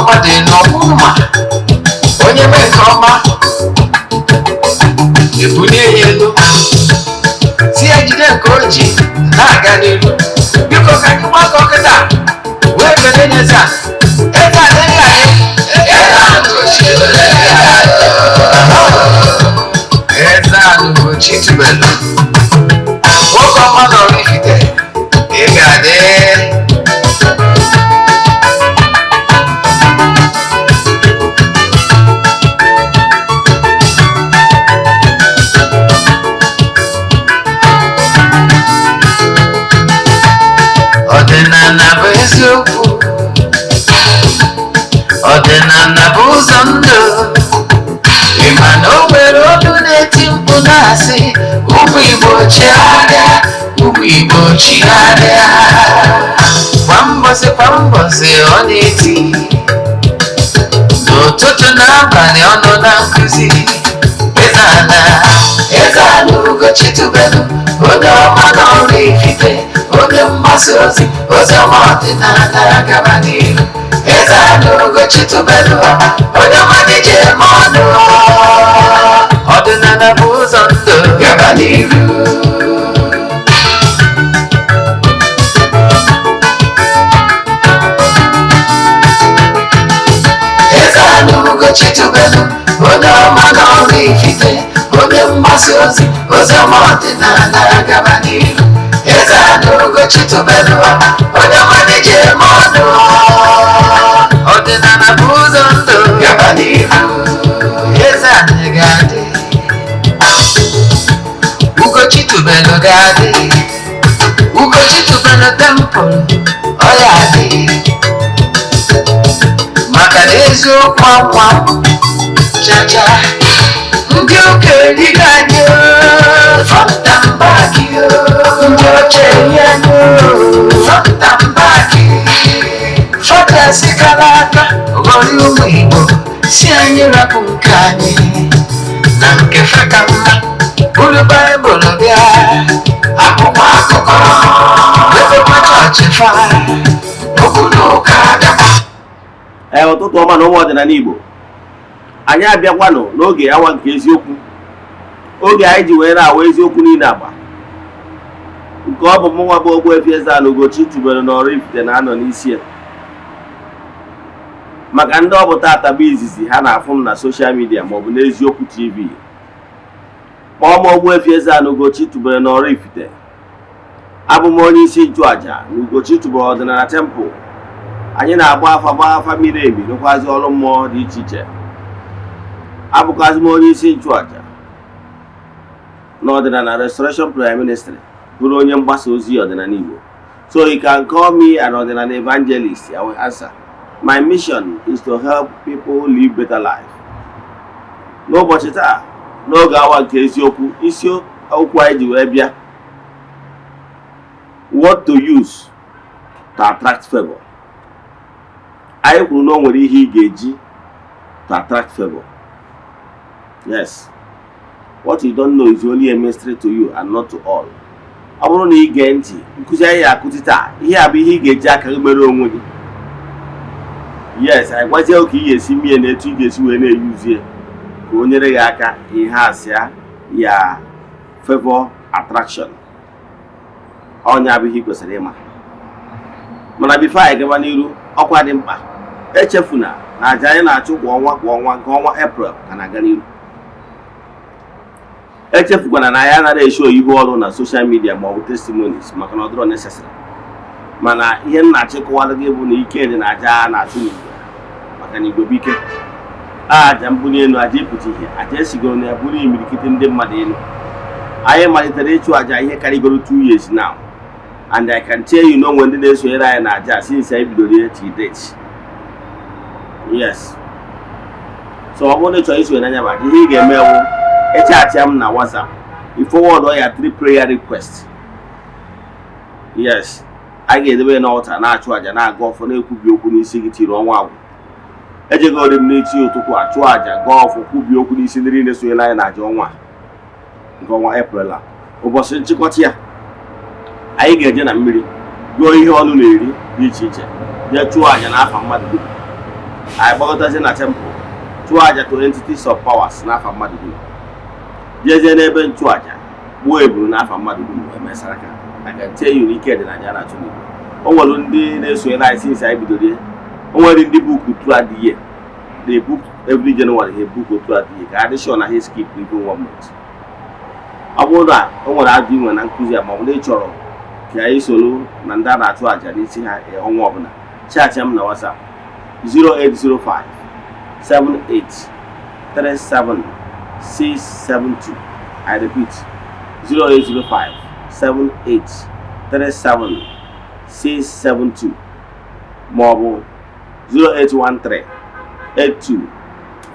Mmadụ elu ọmụma onye mee nke ọma, ebulie ya elu, si ya jide nke o ji na-aga n'ihu. Biko, ka anyị gbakọ kịta wee kelee nye eze a. Eze a na-enye anyị Eze Ana Ugochi Tubelu, nwoke ọma na Oraifite, ị ga-adị. Ọdịnala bụ eziokwu, ọdịnala bụ ụzọ ndụ. Ị ma na o nwere olu na-eti mkpu na-asị, "Ụmụ Igbo, chigharịa, ụmụ Igbo, chigharịa." Kwa mbọsị kwa mbọsị ọ na-eti, n'ụtụtụ na abalị ọ nọ na nkụzi. Eze Ana, Eze Ana Ugochi Tubelu, onye ọma na Oraifite, onye mgbasa ozi ozi ọma ọdịnala, gaba n'ihu. Eze Ana Ugochi Tubelu, onye ọma dị eme ọnụ. Ọdịnala bụ ụzọ ndụ, gaba n'ihu. Eze Ana Ugochi Tubelu, onye ọma na Oraifite, onye mgbasa ozi ozi ọma ọdịnala, gaba n'ihu. Eze Ana Ugochi Tubelu, onye ọma dị eme ọnụ. Ọdịnala bụ ụzọ ndụ, gaba n'ihu. Eze anyị ga-adị, Ugochi Tubelu ga-adị, Ugochi Tubelu Temple ọ ya adị, maka na eziokwu akwa chacha ndị ụka erigo anyị front and back, ndị ọcha eri anyị front and back. Fọdasị kara aka ghọrọ ụmụ Igbo, si anyị rapụ nke anyị na nke fe ka mma, buru Baịbụl bịa, akwụkwọ akụkọ wepụkwa chọọchị fa, okwu na ụka bịakwa. Ee, ụtụtụ ọma na ụmụ ọdịnala Igbo. Anyị abịakwanụ n'oge awa nke eziokwu, oge anyị ji wee na-awa eziokwu niile agba nke ọ bụ mụnwa bụ Ogbuefi Eze-Ana Ugochi Tubelu na Oraifite na-anọ n'isi ya. Maka ndị ọ bụ tata bụ izizi ha na-afụ m na social media maọbụ n'Eziokwu TV, kpọọ m Ogbuefi Eze-Ana Ugochi Tubelu na Oraifite. Abụ m onye isi nchụaja na Ugochi Tubelu Ọdịnala Temple. Anyị na-agba afa, gba afa miri emi, rụkwazi ọrụ mmụọ dị iche iche. Abụkwazi m onye isi nchụaja n'Ọdịnala Restoration Prayer Ministry, bụrụ onye mgbasa ozi ọdịnala Igbo. So you can call me an ọdịnala evangelist, I will answer. My mission is to help people live better life. N'ụbọchị taa, n'oge awa nke eziokwu, isi okwu anyị ji wee bịa: what to use to attract favor. Anyị kwuru na o nwere ihe ị ga-eji to attract favor. Yes, what you don't know is only a mystery to you and not to all. Ọ bụrụ na ị gee ntị nkụzi anyị akụzi taa, ihe a bụ ihe ị ga-eji aka gị mere onwe gị. Yes, anyị gwazie ka ị ga-esi mie na etu ị ga-esi wee na-eyuzie ka o nyere gị aka ihe asịa ya favor attraction. Ọnya bụ ihe ị kwesịrị ịma. Mana before anyị gaba n'iru, ọkwa dị mkpa: echefuna na aja anyị na-achụ kwa ọnwa kwa ọnwa, nke ọnwa Eprel ka na-aga n'iru. Echefukwana na anyị anaghị e show ihu ọrụ na social media ma ọ bụ testimonies, maka na ọ dịrọ necessary. Mana ihe m na-achịkọwara gị bụ na ike dị na aja a na-achụ n'igwe, maka na igwe bụ ike. Aja mbuli elu, aja ịpụta ihe, aja esigoro na ya bụrụ imirikiti ndị mmadụ elu. Anyị malitere ịchụ aja ihe karịgoro 2 years now, and I can tell you na onwe ndị na-esonyere anyị na aja since anyị bidoro ya till date. Yes, so ọ bụrụ na ị chọrọ isonye n'anya bụ aja, ihe ị ga-eme bụ echatịa m na WhatsApp, i forward ya three prayer request. Yes, a ga-edebe ya n'altar, na-achụ aja, na-aga ọfọ, na-ekwubi okwu n'isi gị tiri ọnwa agwụ. Ejegori m n'echi ụtụtụ achụ aja, gaa ọfọ, kwubie okwu n'isi ndị niile sonyere anyị na aja ọnwa nke ọnwa Eprel a. Ụbọchị nchịkọta ya, anyị ga-eje na mmiri gụọ ihe ọnụ na-eri dị iche iche, jee chụọ aja n'afa mmadụ dum. Anyị gbakọtazie na temple, chụọ aja to entities of powers n'afa mmadụ dum, jezie n'ebe nchụaja, gbuo eburu n'afa mmadụ dum, wee mesara aka. I can tell you na ike dị na aja na-achụ n'igwe. O nwere ndị na-esonyere anyị since anyị bidoro ya. O nwere ndị book throughout the year. They book every January, ha book throughout the year ka adị sure na ha skip even one month. Ọ bụrụ na o nwere ajụ inwe na nkụzi a, ma ọ bụ na ị chọrọ ka anyị soro na ndị a na-achụ àjà n'isi ha ọnwa ọbụla, chat m na WhatsApp 0805 78 37 672. I repeat, 0805 78 37 672, ma ọ bụ 0813 82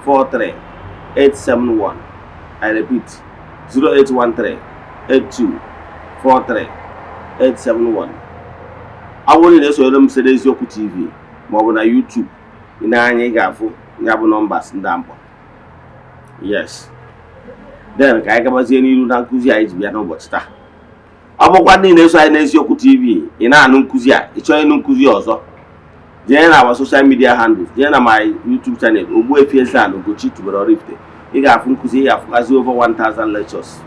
43 871. I repeat, 0813 82 43 871. Ọ bụrụ na ị na-esonyere m site n'Eziokwu TV ma ọ bụ na YouTube, ị na-anya, ị ga-afụ ya bụ numbers ndị a mkpọ. Yes, then ka anyị gabazie n'iru na nkụzi anyị ji bịa n'ụbọchị taa. Ọ bụkwa ndị na-eso anyị n'Eziokwu TV, ị na-anụ nkụzi a, ị chọọ ịnụ nkụzi ọzọ, jee na our social media handles, jee na my YouTube channel, Ogbuefi Eze-Ana Ugochi tubelu Oraifite, ị ga-afụ nkụzi, ị ga-afụkazi over 1000 lectures,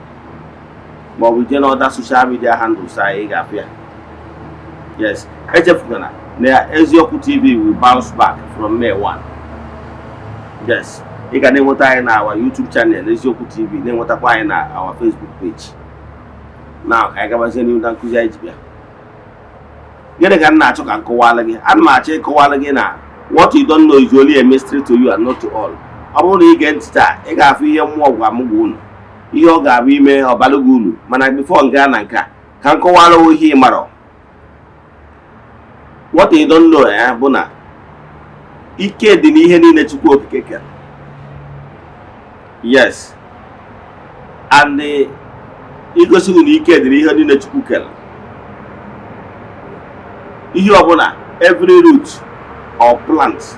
ma ọ bụ jee na other social media handles anyị, ị ga-afụ ya. Yes, echefukwana na Eziokwu TV will bounce back from May 1. Yes, ị ga na-enweta anyị na our YouTube channel, Eziokwu TV, na-enwetakwa anyị na our Facebook page. Na ka anyị gabazie n'ihu na nkụzi anyị ji bịa. Gịnị ka m na-achọ ka m kọwalụ gị? Ana m achọ ịkọwalụ gị na what you don't know is only a mystery to you and not to all. Ọ bụrụ na ị gee ntị taa, ị ga-afụ ihe mmụọ gwa m gwa unu, ihe ọ ga-abụ ime ọbalụ gị uru. Mana before m gaa na nke a, ka m kọwalụ ihe ị marọ. What you don't know ya bụ na ike dị n'ihe niile Chukwu Okike kere. Yes, and igosi gị na ike dị n'ihe niile Chukwu kere, ihe ọbụla, every root or plant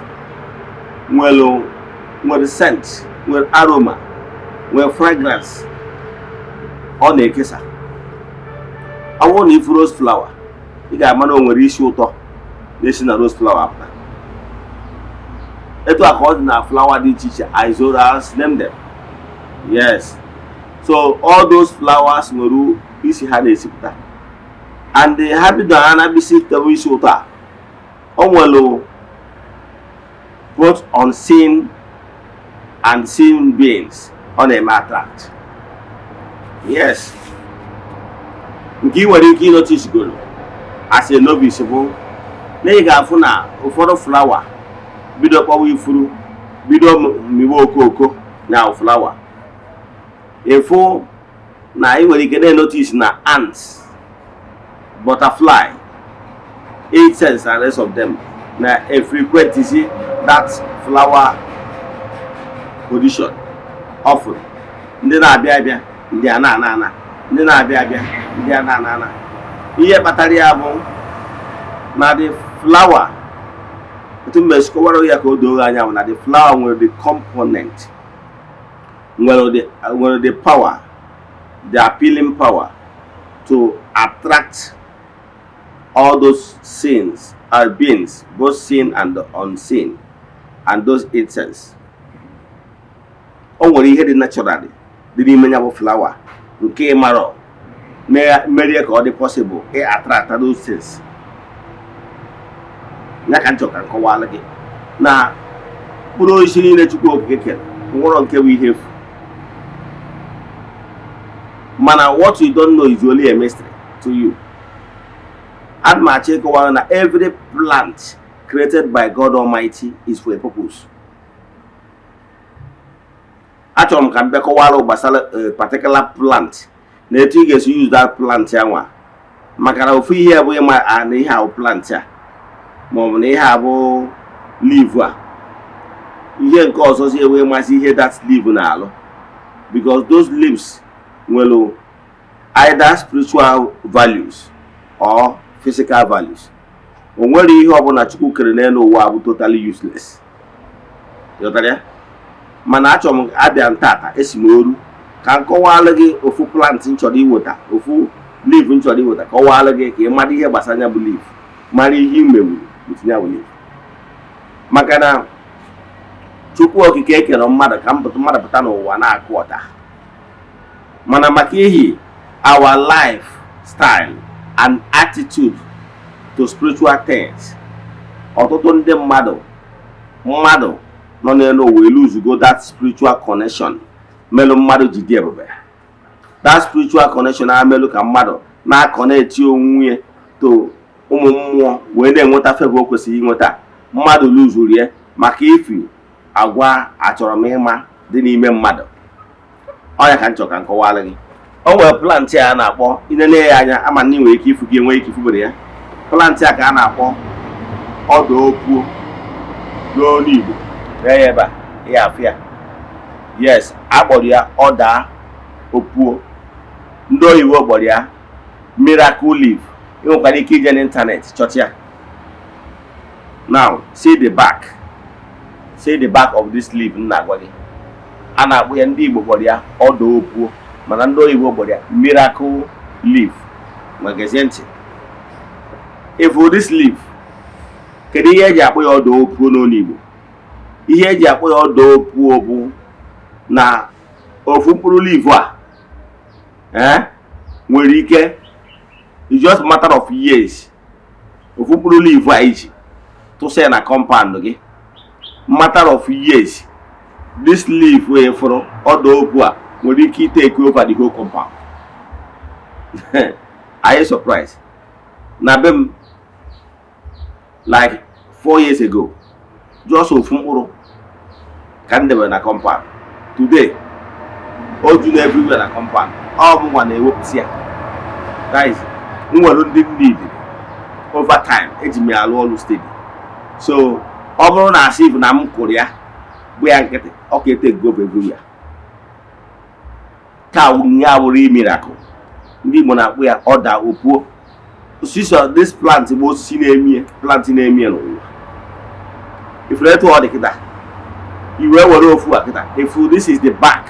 nwere scent, nwere aroma, nwere fragrance ọ na-ekesa. Ọ bụrụ na ifu rose flower, ị ga-ama na o nwere isi ụtọ na-esi na rose flower apụta. Etu a ka ọ dị na flower dị iche iche, ixoras, name them. Yes, so all those flowers nwere isi ha na-esipụta, and ha bido ha na-abịsị tewe isi ụtọ a, o nwere both unseen and seen beings ọ na-eme attract. Yes, nke ị nwere ike ịnotice goro as a novice bụ na ị ga-afụ na ụfọdụ flower bido kpọwa ifuru, bido miwe okooko na flower, ịfụ na ị nwere ike na-enotice na ants, butterfly, insects and rest of them na e frequent that flower position often. Ndị na-abịa abịa, ndị a na-ana ana, ndị na-abịa abịa, ndị a na-ana ana. Ihe kpatara ya bụ na the flower, etu m esi kọwara ya ka o doo anya, bụ na the flower nwere the component, nwere the power, the appealing power to attract all those sins beings, both seen and unseen, and those insects. O nwere ihe dị natural dị n'ime ya bụ flower nke marọ merie ka ọ dị possible ị attract those things. Ya ka m chọrọ ka m kọwalụ gị na mkpụrụ osisi niile Chukwu Okike kere nwụrọ nke bụ ihe efu. Mana what you don't know is only a mystery to you. Ana m achọ ịkọwara na every plant created by God Almighty is for a purpose. Achọrọ m ka m bịa kọwara gbasara a particular plant na etu ị ga-esi use that plant ya nwa, maka na ofu ihe bụ ịma a na ihe ahụ plant a, maọbụ na ihe a bụ leaf a. Ihe nke ọzọ si ewe ịmasị ihe that leaf na-alụ, because those leaves nwere either spiritual values or physical values. O nwere ihe ọbụla Chukwu kere n'elu ụwa bụ totally useless. Ghọtara ya? Mana achọrọ m abịa ntata esi m oru ka m kọwalụ gị ofu plant m chọrọ iweta, ofu leaf m chọrọ iweta, kọwalụ gị ka ị mara ihe gbasara ya bụ leaf, mara ihe ị mewuru with ya bụ leaf, maka na Chukwu Okike ekere mmadụ ka mmadụ pụta n'ụwa na-akụ ọda, mana maka ihi our life style and attitude to spiritual things, ọtụtụ ndị mmadụ nọ n'elu ụwa eluzugo that spiritual connection melụ mmadụ ji dị ebube. That spiritual connection amelụ ka mmadụ na-aconnect onwe ya to ụmụ mmụọ wee na-enweta favor o kwesịrị inweta. Mmadụ luzuru ya maka ifi agwa achọrọ m ịma dị n'ime mmadụ. Ọnya ka m chọrọ ka m kọwara gị. O nwere plant a na-akpọ, inene ya anya, ama na ị nwere ike ifu gị, enwere ike ifubere ya. Plant a ka a na-akpọ ọdụ opuo n'olu Igbo. Lee ya ebe a, ya afụ ya. Yes, akpọrọ ya ọda opuo. Ndị oyibo kpọrọ ya miracle leaf. Ị nwekwara ike ije n'ịntanetị chọta ya. Now see the back, see the back of this leaf m na-agwa gị. A na-akpọ ya, ndị Igbo kpọrọ ya ọdụ opuo, mana ndị oyibo kpọrọ ya miracle leaf. Ma gezie ntị, if this leaf, kedu ihe eji akpọ ya ọdụ opuo n'olu Igbo? Ihe eji akpọ ya ọdụ opuo bụ na ofu mkpụrụ leaf a nwere ike, it's just matter of years, ofu mkpụrụ leaf a iji tụsa ya na compound gị, matter of years, this leaf wee fụrụ ọdụ opu a nwere ike itake over the whole compound. Are you surprised? Na be m, like 4 years ago, just ofu mkpụrụ ka m debere na compound. Today o juru everywhere na compound. Ọ bụ nwa na-ewepụsị ya. That is, m nwere ndị m need. Over time, eji m ya alụ ọrụ steady. So ọ bụrụ na asị na m kụrụ ya bụ ya nkịtị, ọ ka ete go everywhere. Ka ya wụrụ miracle, ndị Igbo na-akpụ ya ọda opuo. Osisi, this plant bụ osisi na-emie, plant na-emie n'ụwa. Ifuru etu ọ dị kịta, i wee were ofu a kịta efu. This is the back.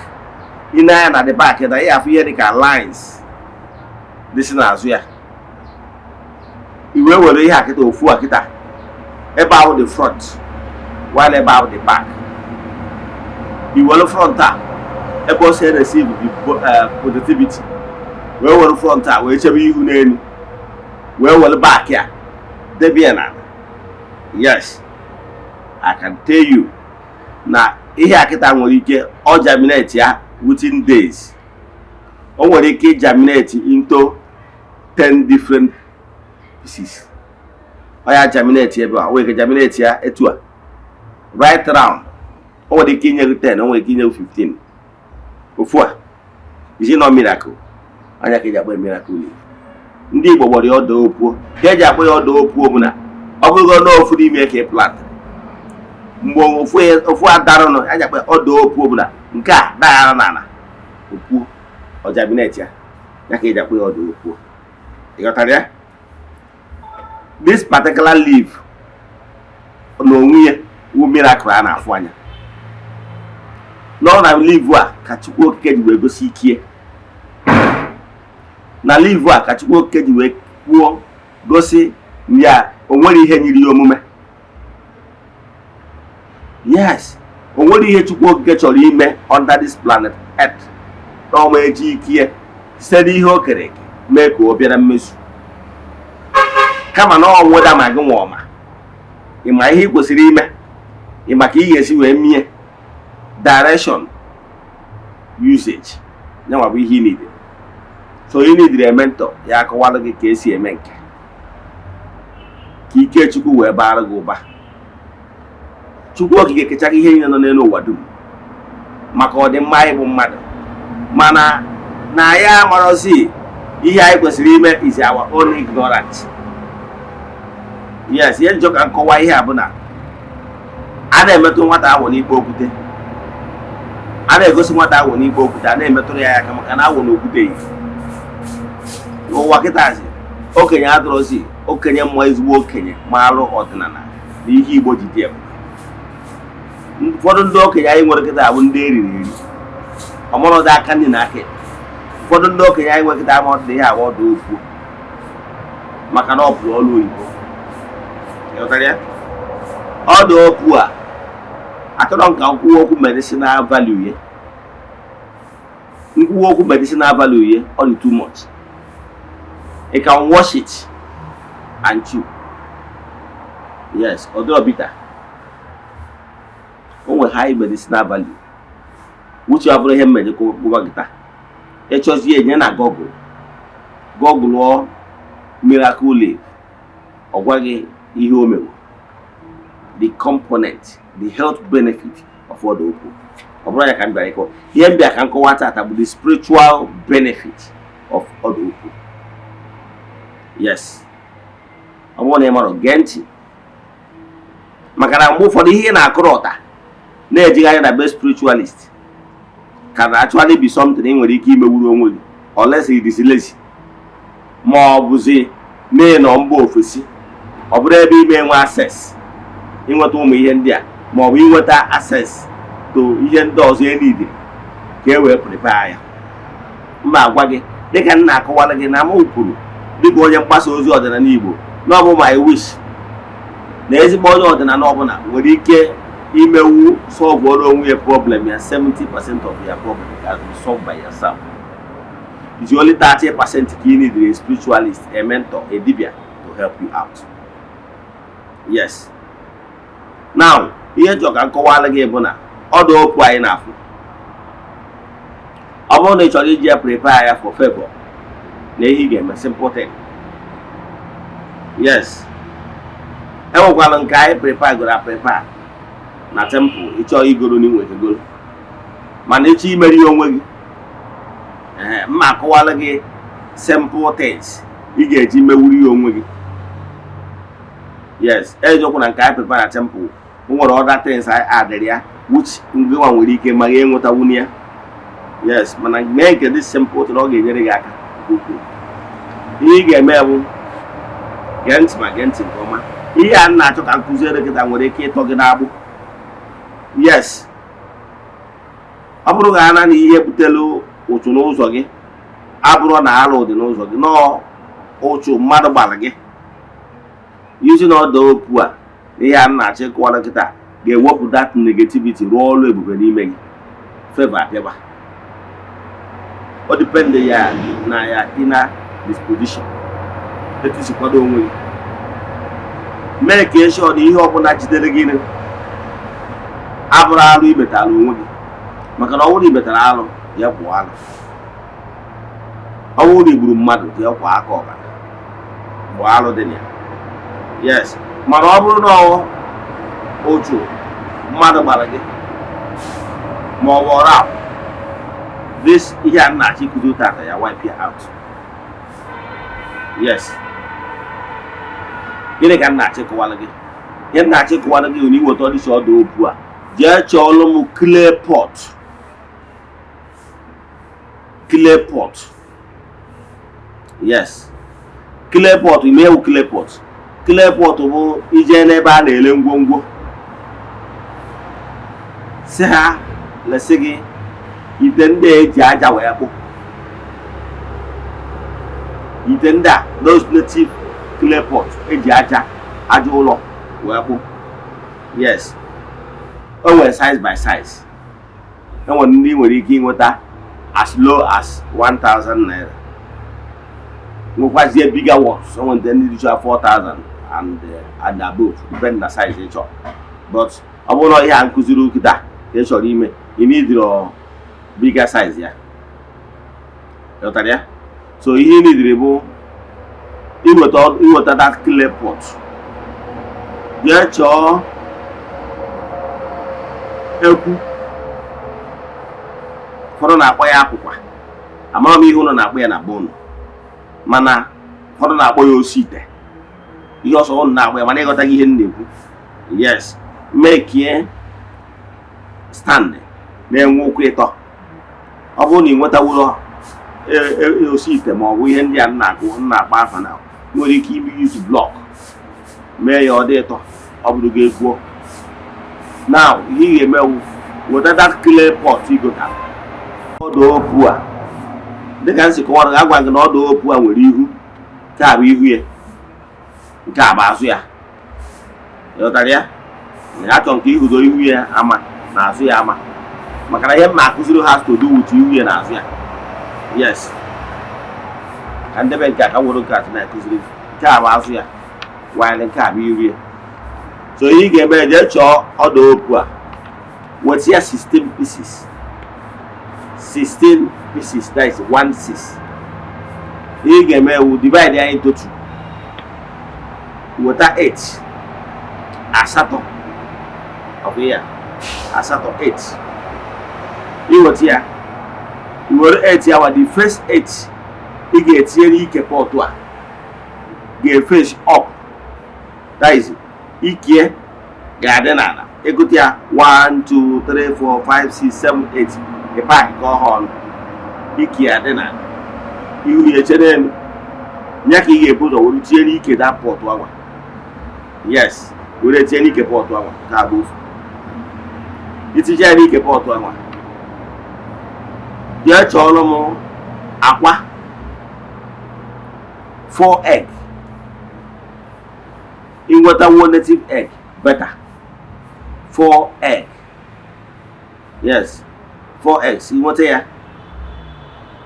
Ị na-anya na the back kịta, ị afụ ihe dịka lines dịsị n'azụ ya. I wee were ihe a kịta, ofu a kịta, ebe ahụ the front, while ebe ahụ the back. I were front a ebe o si receive the positivity, wee were front a wee chebe ihu n'elu, wee were back ya debe ya n'ala. Yes, I can tell you na ihe a kịta nwere ike ọ germinate ya within days. O nwere ike germinate into 10 different pieces. Ọ ya germinate ebe a, o nwere ike germinate ya etu a right round. O nwere ike inye gị 10, o nwere ike inye gị 15. Ofu a, is it not miracle? Anya ka eji akpọ ya miracle leaf. Ndị Igbo gbọrọ ya ọdụ opuo. Ka eji akpọ ya ọdụ opuo bụ na ọ bụrụgo na ofu n'ime ka ị plant, mgbe ofu a daranụ, a ji akpọ ya ọdụ opuo bụ na nke a daghara n'ala, opuo, ọ germinate ya. Ya ka eji akpọ ya ọdụ opuo. Ị ghọtara ya? This particular leaf n'onwe ya wụ miracle a na-afụ anya. Nọ na leaf a ka Chukwu Okike ji wee gosi ike. Na leaf a ka Chukwu Okike ji wee kwuo gosi ya o nwere ihe nyiri ya omume. Yes, o nwere ihe Chukwu Okike chọrọ ime under this planet Earth na ọma eji ike site n'ihe o kere eke mee ka ọ bịa na mmezu, kama na ọ nweda ma gị nwa ọma ị ma ihe ị kwesịrị ime, ị maka ị ga-esi wee mie direction usage yanwa bụ ihe ị need. So ị need a mentor ya akọwalụ gị ka esi eme nke ka ike Chukwu wee bara gị ụba. Chukwu Okike kechara ihe niile nọ n'elu ụwa dum maka ọdịmma anyị bụ mmadụ, mana na ya amarọzi ihe anyị kwesịrị ime is our own ignorance. Yes, ihe njọ ka nkọwa ihe a bụ na a na-emetụ nwata awọ n'ikpe okwute, a na-egosi nwata awọ n'ikpe okwute, a na-emetụrụ ya aka maka na awọ na okwute yi n'ụwa kịtazi. Okenye adọrọzi okenye mmụọ, ezigbo okenye maalụ ọdịnala na ihe Igbo ji dị ebube. Ụfọdụ ndị okenye anyị nwere kịta bụ ndị eriri eri ọmọrọdị aka nri na aka ekpe. Ụfọdụ ndị okenye anyị nwere kịta ama ihe agba ọdụ okwu maka na ọ pụrụ ọrụ oyibo. Ịghọtara ya? Ọdụ okwu a Achọrọ m ka m kwuo okwu medicinal value ya. Nkwuwa okwu medicinal value ya, ọ dị too much. You can wash it and chew. Yes, ọ dịrọ bitter. O nwere high medicinal value, which ọ bụrụ ihe mmeje gụwa gị taa. Ịchọzie enye na Google, google miracle leaf, ọ gwa gị ihe o mewo, the component, the health benefit of ọdụ okwu. Ọ bụrụ ya ka m bịara ịkọ. Ihe m bịa ka m kọwa tata bụ the spiritual benefit of ọdụ okwu. Yes, ọ bụrụ na ị marọ, gee ntị, maka na mgbe ụfọdụ ihe ị na-akụrụ ọta na-ejigharị na be spiritualist can actually be something ị nwere ike imewuru onwe gị, unless it is lazy, ma ọ bụzi na mba ofesi, ọ bụrụ ebe ime enwe access inweta ụmụ ihe ndị a, ma ọ bụ inweta access to ihe ndị ọzọ e need ka e wee prepare ya. Mma agwa gị, dịka m na-akọwara gị na m kwuru dịka onye mgbasa ozi ọdịnala Igbo, na ọ bụ my wish na ezigbo onye ọdịnala ọbụla nwere ike imewu solve onwe ya problem ya. 70% of your problem can be solved by yourself. It's only 30% ka you need a spiritualist, a mentor, a dibia to help you out. Yes. Now, ihe chọrọ ka m kọwara gị bụ na ọdụ okwu anyị na-afụ, ọ bụrụ na ị chọrọ iji ya prepare ya for favor na ihe ị ga-eme, simple thing. Yes, enwekwara nke anyị prepare goro prepare na temple. Ịchọọ igoro na inweta goro, mana ịchọ imeri ya onwe gị, ee, mma akọwala gị simple things ị ga-eji mewuri ya onwe gị. Yes, eziokwu na nke anyị prepare na temple nwere other things anyị adịrị ya, which ngịnwa nwere ike ma ya enwetawunye ya. Yes, mana mee nke dị simple thing, ọ ga-enyere gị aka nke ukwuu. Ihe ị ga-eme bụ gee ntị, ma gee ntị nke ọma. Ihe a m na-achọ ka m kụziere gị taa nwere ike ịtọ gị n'agbụ. Yes, ọ bụrụ ga ana na ihe butere ụchụ n'ụzọ gị abụrụ na alụ dị n'ụzọ gị, nọọ ụchụ mmadụ gbara gị, using ọdụ okwu a na ihe a m na-achọ ịkọwara gị taa ga-ewepụ that negativity, rụọ ọrụ ebube n'ime gị, favor abịaba. O depend ya na ya inner disposition, etu isi kwado onwe gị, mee ka ensure na ihe ọbụla jidere gị abụrụ alụ imetara onwe gị, maka na ọ bụrụ na imetara alụ ya kwụọ alụ, ọ bụrụ na igburu mmadụ, jee kwa aka ọbara bụ alụ dị na ya. Yes, mana ọ bụrụ na ọ otu mmadụ gbara gị ma ọ bụ ọrụ, this ihe a na-achọ ịkụzi tata ya wipe ya out. Yes, gịnị ka m na-achọ ịkọwara gị? Ihe m na-achọ ịkọwara gị bụ na iweta ọdịshi ọdụ okwu a, jee chọọlụ m clay pot. Clay pot, yes, clay pot. Ime ewu clay pot. Clay pot bụ ije n'ebe a na-ere ngwongwo, si ha lesị gị ite ndị a eji aja wee kpụ, ite ndị a, those native clay pot eji aja ụlọ wee kpụ. Yes, o nwere size by size. E nwere ndị nwere ike ịnweta as low as 1000 naira, nwekwazie bigger ones. O nwere ndị dịcha 4000 and above, depend na size ị chọrọ. But ọ bụrụ na ihe a nkụziri kịta ka ị chọrọ ime, ị need bigger size ya. Ghọtara ya? So ihe ị nidiri bụ iweta that clay pot, jee chọọ ekwu. Ụfọdụ na-akpọ ya akwụkwa, amara m ihe ụlọ na-akpọ ya na bonu, mana ụfọdụ na-akpọ ya osi ite, ihe ọsọ ụnụ na-akpọ ya, mana ịghọtaghị ihe m na-ekwu. Yes, mekie stand na-enwe ụkwụ ịtọ. Ọ bụrụ na ị nwetawuro osi ite ma ọ bụ ihe ndị a na-akụ na-akpọ afa na nwere ike ime use block mee ya ọ dị ịtọ, ọ bụrụ gị ekwuo. Now, ihe ị ga-emewu, weta that clay pot igotara, ọdụ okwu a, dịka m si kọwara gị, agwa gị na ọdụ okwu a nwere ihu. Nke a bụ ihu ya, nke a bụ azụ ya. Ịghọtara ya? Achọrọ nke ihudo ihu ya ama na azụ ya ama, maka na ihe m na-akụziri has to do with ihu ya na azụ ya. Yes, ka ndebe nke a, ka m were nke a na-akụziri. Nke a bụ azụ ya, while nke a bụ iru ya. So ihe ị ga-eme, jee chọọ ọdụ opu a, weta ya 16 pieces, 16 pieces, that is 1 6. Ihe ị ga-eme wu divide ya into two. Weta 8, asatọ, ọ bụ ya asatọ, 8. Iweta ya, i were 8 ya wa, the first 8 ị ga-etinye n'ike pot a ga-eface up, that is, ikie ga-adị n'ala. Ịgụta ya 1 2 3 4 5 6 7 8, ịpak ka ọha ọnụ, ikie adị n'ala, ihu ya eche n'elu ya. Ka ị ga-ebu ụzọ were tinye n'ike that pot anwa. Yes, were tinye n'ike pot anwa ka agba ofu. Itinye ya n'ike pot anwa, jee chọọrọ m akwa 4 egg. Ịnwetawo native egg, better. 4 egg, yes, 4 eggs. Ịnweta ya,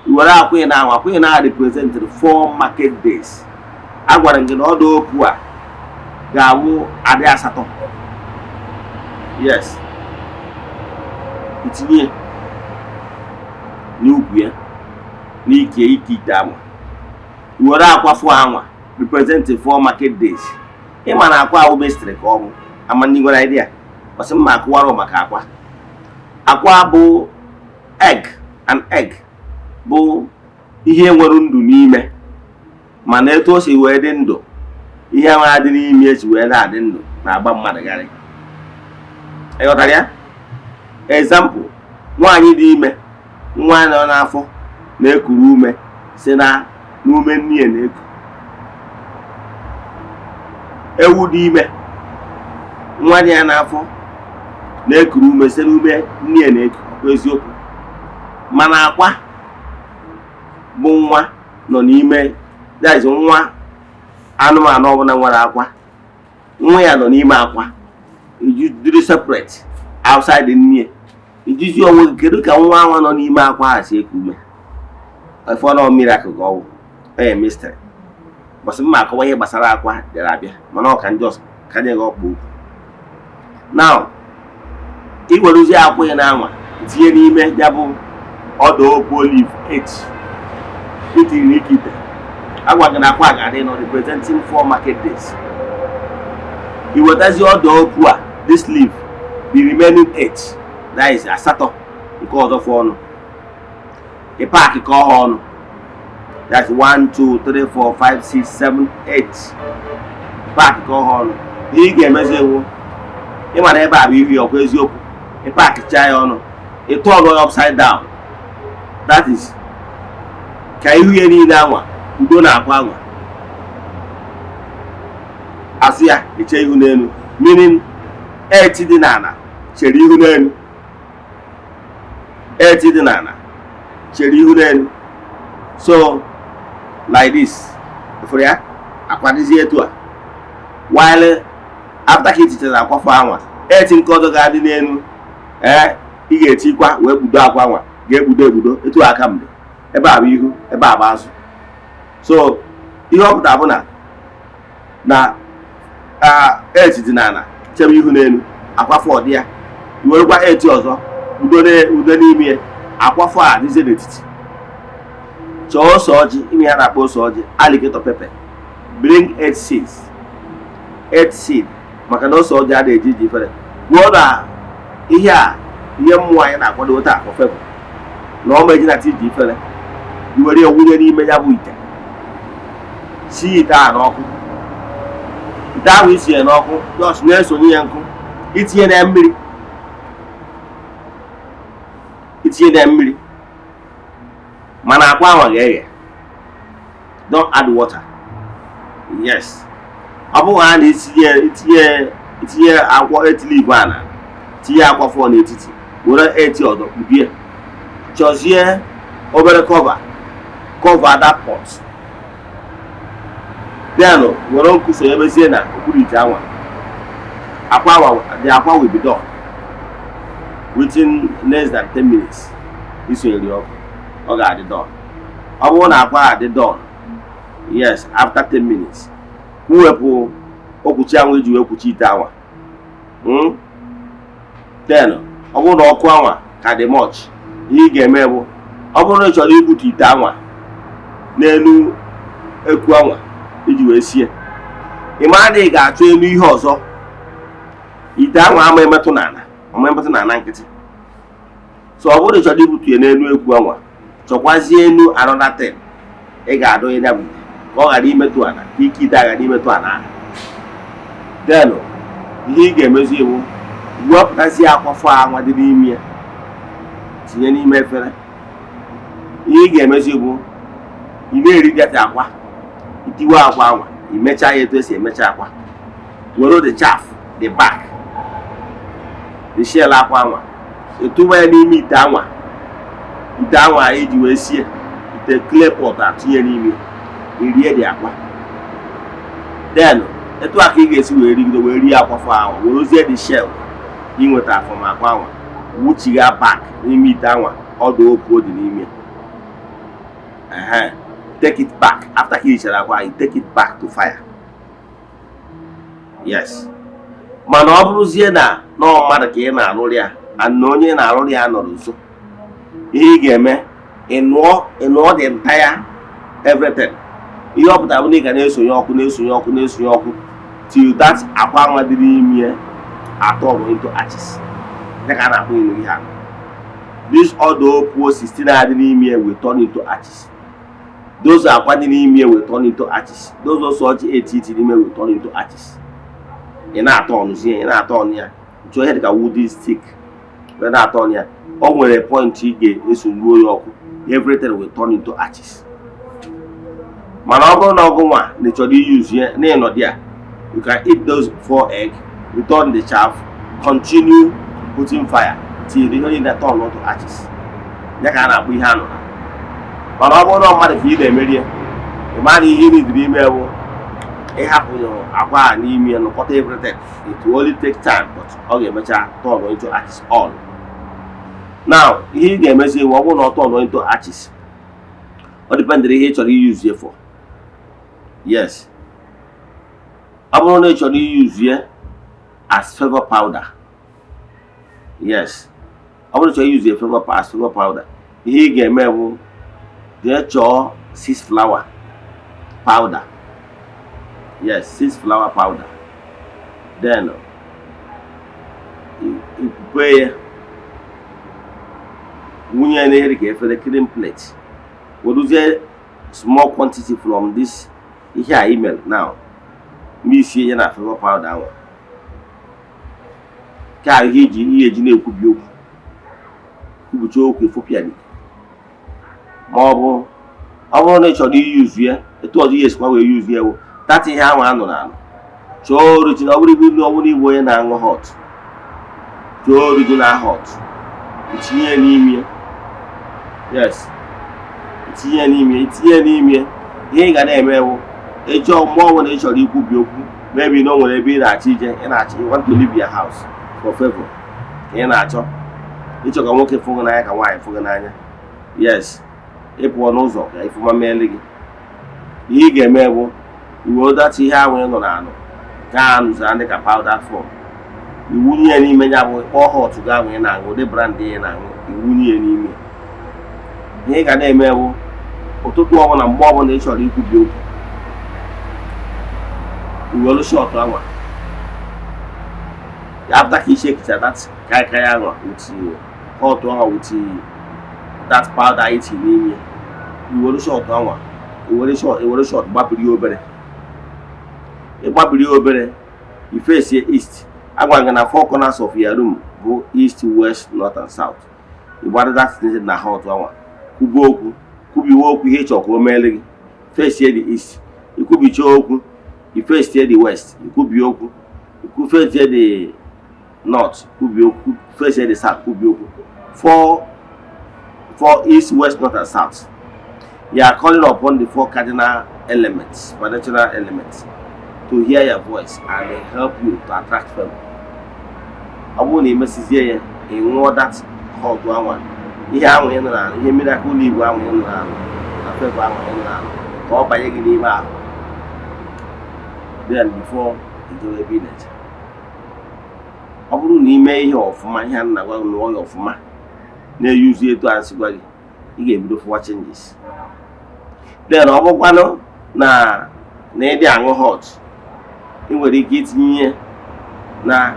i were akwa ị na-anwa. Akwa ị na represent 4 market days. A gwara m gị na ọdụ okwu a ga-awụ adị asatọ. Yes, itinye n'ukwu ya, n'ike ike ite anwa. I were akwa four anwa represent 4 market days. Ịma na akwa ahụ mystery ka ọ bụ ama ndị nwere idea. Ọsị mma akụwara maka akwa. Akwa bụ egg, and egg bụ ihe nwere ndụ n'ime, mana etu o si wee dị ndụ, ihe nwere adị n'ime esi wee na-adị ndụ na-agba mmadụ garị. Ịghọtara ya? Example, nwaanyị dị ime, nwa nọ n'afọ na-ekuru ume si na n'ume nne ya na-eku. Ewu dị ime, nwa dị ya n'afọ na-ekuru ume site n'ume nne ya na-eku. Ọkwa eziokwu? Mana akwa bụ nwa nọ n'ime, that is, nwa anụmanụ ọbụla nwere akwa, nwa ya nọ n'ime akwa, dịrị separate outside nne ya. Ijuzi onwe gị, kedu ka nwa anwa nọ n'ime akwa ha si eku ume? Efọ mmiri akụkụ ọgwụ ee mystery. Bọsị mma akọwa ihe gbasara akwa bịara abịa, mana ọ ka ndị ọzọ ka nye gị ọkpụ okwu. Now, ị werezie akwa ya na-anwa tinye n'ime ya bụ ọdụ okwu olive 8 itiri n'ike ite. Agwa gị na akwa ga-adị nọ representing 4 market days. I wetazi ọdụ okwu a, this leaf, the remaining 8, that is asatọ nke ọzọ fọ ọnụ, ị pack ka ọha ọnụ. That's 1 2 3 4 5 6 7 8. Pack ka ọha ọnụ. Ihe ị ga-emezi ewu, ịma na ebe a bụ ihu ya, ọkwa eziokwu? Ị packchaa ya ọnụ, ị tọọ ya upside down, that is, ka ihu ya niile anwa udo na akwa anwa, azụ ya eche ihu n'elu, meaning eight dị n'ala chere ihu n'elu, eight dị n'ala chere ihu n'elu. So like this, fụrụ ya, akwadịzie etu a. While after ka itichara akwafọ anwa, eight nke ọzọ ga-adị n'elu. Ee, ị ga-etikwa wee kpudo akwa anwa, ga-ekpudo ekpudo etu aka mgbe ebe a bụ ihu, ebe a bụ azụ. So ihe ọ pụtara bụ na eight dị n'ala chebe ihu n'elu, akwafọ dị ya. I werekwa eight ọzọ udo n'ime ya, akwafọ a dịzie n'etiti. Chọọ ose ọjị, ime ya na-akpọ ose ọjị, alligator pepper. Bring eight seeds, eight seed, maka na ose ọjị a na-eji iji fere gwuo na ihe a, ihe mmụọ anyị na-akwado taa for favor na ọma eji nata iji ifere. I were ya wunye n'ime ya bụ ite, sie ite a n'ọkụ. Ite ahụ isinye n'ọkụ, just na-esonye ya nkụ, itinye na mmiri, itinye na mmiri, mana akwa ahụ ga-eghe. Don't add water. Yes, ọ bụghị ha na itinye itinye itinye akwa eight leaf a na tinye akwa four n'etiti, were eight ọzọ kpubie. Chọzie obere cover, cover that pot, then were nkụ sonyebezie na okpuru ite anwa. Akwa anwa, the akwa will be done within less than 10 minutes. Isonyere ọkụ, ọ ga-adị done. Ọ bụrụ na akwa adị done, yes, after 10 minutes, kwuwepụ okwuchi anwụ iji wee kwuchi ite anwa. Then ọ bụrụ na ọkụ anwa ka dị much, ihe ị ga-eme bụ, ọ bụrụ na ị chọrọ igbutu ite anwa n'elu ekwu anwa iji wee sie, ị mara na ị ga-achọ elu ihe ọzọ. Ite anwa ama emetụ n'ala, ama emetụ n'ala nkịtị. So ọ bụrụ na ị chọrọ igbutu ya n'elu ekwu anwa, chọkwazie elu another thing ị ga-adọnye ya bụ ite ka ọ ghara imetụ ala, ka ike ite ghara imetụ ala ahụ. Then ihe ị ga-emezi iwu, wepụtazie akwafọ anwa dị n'ime ya, tinye n'ime efere. Ihe ị ga-emezi bụ ị na-erigata akwa, itiwe akwa anwa, imechaa ya etu esi emecha akwa, were the chaff, the back, the shell akwa anwa, etuba ya n'ime ite anwa, ite anwa eji wee sie, ite clay pot, atinye n'ime, irie dị akwa. Then etu a ka ị ga-esi wee rigide wee rie akwafọ ahụ, werezie the shell inweta from akwa anwa wuchigha back n'ime ite anwa, ọdụ okwu dị n'ime. Ehe, take it back. After ka irichara akwa, you take it back to fire. Yes, mana ọ bụrụzie na nọọ mmadụ ka ị na-alụrụ ya and na onye ị na-alụrụ ya nọrọ nso, ihe ị ga-eme, ị nụọ the entire everything. Ihe ọ pụtara bụ na ị ga na-esonye ọkụ, na-esonye ọkụ, na-esonye ọkụ till that akwa anwa dị n'ime atọ into ashes, ya ka a na-akpọ ịnụ ihe ahụ. This ọdụ okwu 16 adị n'ime will turn into ashes. Those akwa dị n'ime will turn into ashes. Those ose ọjị eti n'ime will turn into ashes. Ị na-atọ ọnụzie, ị na-atọ ọnụ ya, chọọ ihe dịka wooden stick wee na-atọ ọnụ ya. O nwere point ị ga-eso ruo ya ọkụ, everything will turn into ashes. Mana ọ bụrụ na ọgụ nwa na ị chọrọ iyuzu ya na ịnọdụ ya, you can eat those four egg, return the chaff, continue putting fire till ihe niile turn into ashes. Ya ka a na-akpọ ihe anụ. Mana ọ bụrụ na mmadụ ka ị na-emeri ya, ị ma na ihe ị nidiri ime bụ ịhapụ akwa a n'ime ya, nụkọta everything. It will only take time, but ọ ga-emecha turn into ashes all. Now, ihe ị ga-emezi iwu, ọ bụrụ na ọ turn into ashes, ọ dependịrị ihe ị chọrọ iyuzu ya for. Yes, ọ bụrụ na ị chọrọ iyuzu ya as favor powder, yes, ọ bụrụ na ị chọrọ iyuzu ya as favor powder, ihe ị ga-eme bụ jee chọọ six flower powder. Yes, six flower powder. Then ikwukwe ya, wunye ya n'ihe dịka efere, clean plate, weruzie small quantity from this ihe a email now, mixie ya na favor powder ahụ, ka ihe iji ihe eji na-ekwubi okwu, kwubucha okwu, efopịa gị. Ma ọ bụ ọ bụrụ na ị chọrọ iyuzu ya etu ọzọ, ihe esikwa wee yuzu ya bụ tata ihe ahụ anụrụ anụ, chọọ original. Ọ bụrụ ibu, ọ bụrụ igbo onye na-aṅụ hot, chọọ original hot, itinye ya n'ime. Yes, itinye ya n'ime, itinye ya n'ime. Ihe ị ga na-eme bụ, ịchọọ, mgbe ọbụla ị chọrọ ikwubi okwu, maybe na o nwere ebe ị na-achọ ije, ị na-achọ, you want to leave your house for favor, ka ị na-achọ, ịchọ ka nwoke fụ gị n'anya, ka nwaanyị fụ gị n'anya, yes, ị pụọ n'ụzọ ka ifụma meele gị, ihe ị ga-eme bụ iwe data ihe ahụ ị nọ n'anụ ka anụzara dị ka powder form, iwunye ya n'ime. Ya bụ kpọọ hot gị ahụ ị na-aṅụ, ụdị brand ị na-aṅụ, iwunye ya n'ime. Ihe ị ga na-eme bụ, ụtụtụ ọbụla, mgbe ọbụla ị chọrọ ikwubi okwu, iwelu shot anwa after ka ishekicha that kaikai anwa with hot anwa, with that powder iti n'ime, iwelu shot anwa, iwere shot gbapiri ya obere. Ịgbapiri ya obere, ifesie east. Agwa gị na four corners of your room bụ east, west, north and south. Ịgbara that na hot anwa, kwuba okwu, kwubiwe okwu ihe ịchọ ka o meele gị, fesie the east, ikwubicha okwu, ifesie the west, ikwubi okwu, ikwufesie the north, kwubi okwu, fesie the south, kwubi okwu. Four four, east, west, north and south. You are calling upon the four cardinal elements, supernatural elements, to hear your voice and help you to attract favor. Ọ bụrụ na ị mesizie ya, ị ṅụọ that hot anwa, ihe ahụ ị nụrụ anụ, ihe miracle leaf ahụ ị nụrụ anụ na favour ahụ ị nụrụ anụ, ka ọ banye gị n'ime ahụ. Then before ijewe ebe ị na-eje, ọ bụrụ na ime ihe ọfụma, ihe a na-agwa gị, nụọ ya ọfụma, na-eyuzu etu a sị gwa gị, ị ga-ebido fụwa changes. Then ọ bụkwanụ na ịdị aṅụ hot, ị nwere ike itinye ihe na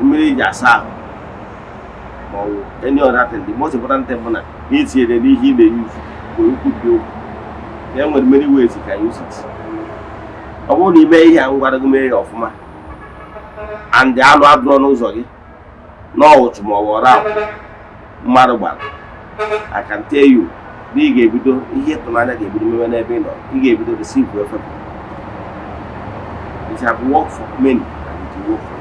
mmiri iji asa ahụ ma ọ bụ any other thing. The most important thing bụ na itinyere n'ihe ị na-eyuzu bụ okwu dị okwu. E nwere many ways you can use it. Ọ bụrụ na ime ihe a m gwara gị mee ya ọfụma and anụ adụrọ n'ụzọ gị n'ọwụchụ ma ọ bụ ọra mmadụ gbara, I can tell you na ị ga-ebido ihe ịtụnanya ga-ebido mewe n'ebe ị nọ. Ị ga-ebido receive favor. It have worked for many and it will work for you.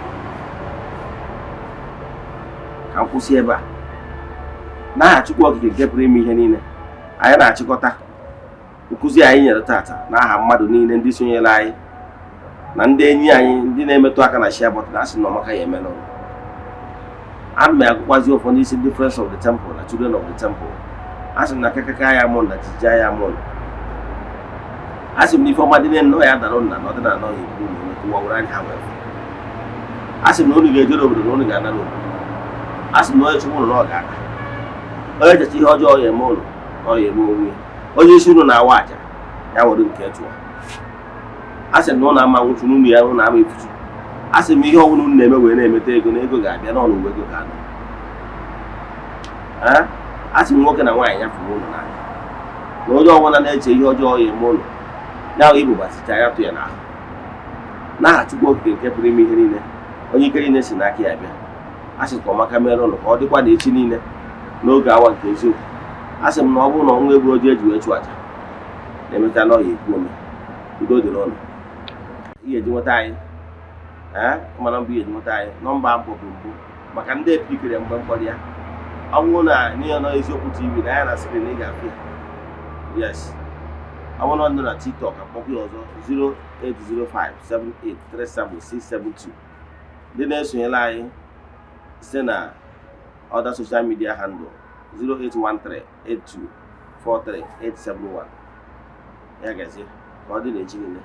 Ka m kwụsị ebe a. N'aha Chukwu Okike nke pụrụ ime ihe niile, anyị na-achịkọta nkụzi anyị nyere tata n'aha mmadụ niile ndị sonyere anyị na ndị enyi anyị, ndị na-emetụ aka na share button, asị na ọmaka ya eme n'ụlọ. Ana m agụkwazi ụfọdụ isi ndị Friends of the Temple na Children of the Temple. Asị m na kakaka ya mụ na jijia ya mụ. Asị m na ife ọma dị nnọọ ya dara ụnụ na ọdịnala nọ ya eburu na ụwa were anya ha wee fụ. Asị m na unu ga-ejere obodo na unu ga-anara obodo. Asị m na onye chukwu ụnụ na ọ ga-ada, onye checha ihe ọjọọ ya eme ụnụ na ọ ya eme onwe ya. Onye isi unu na-awa aja ya were nke chụọ. Asị m na ụnụ ama nwụchu n'unu ya, ụnụ ama efuchu. Asị m ihe ọbụla unu na-eme wee na-emeta ego, na ego ga-abịa n'ọnụ uwe ego ga-anọ. Asị m nwoke na nwaanyị ya fụrụ ụnụ n'anya, na onye ọbụla na-eche ihe ọjọọ ya eme ụnụ ya ahụ igbo gbasicha ya tụ ya n'ahụ. N'aha Chukwu Okike nke pụrụ ime ihe niile, onye ike niile si n'aka ya bịa, a sị ka ọmaka mere ụnụ, ka ọ dịkwa na echi niile n'oge awa nke eziokwu. A sị m na ọ bụrụ na ọnwa egburu oji eji wee chụ aja na-emecha na ọya ekwu ome. Udo dịrị ụnụ. Ị ga-eji nweta anyị, ee, mana mbụ ị ga-eji nweta anyị, nọmba mbụ bụ mbụ maka ndị epikere mgbe mkpọrọ ya. Ọ bụrụ na n'ihe nọ Eziokwu TV na ya na screen, ị ga-afụ ya. Yes, ọ bụrụ na ndị na TikTok, akpọkwa ya ọzọ: 08057837672. Ndị na-esonyere anyị site na other social media handle: 08138243871. Ya gazie, ka ọ dị n'echi niile.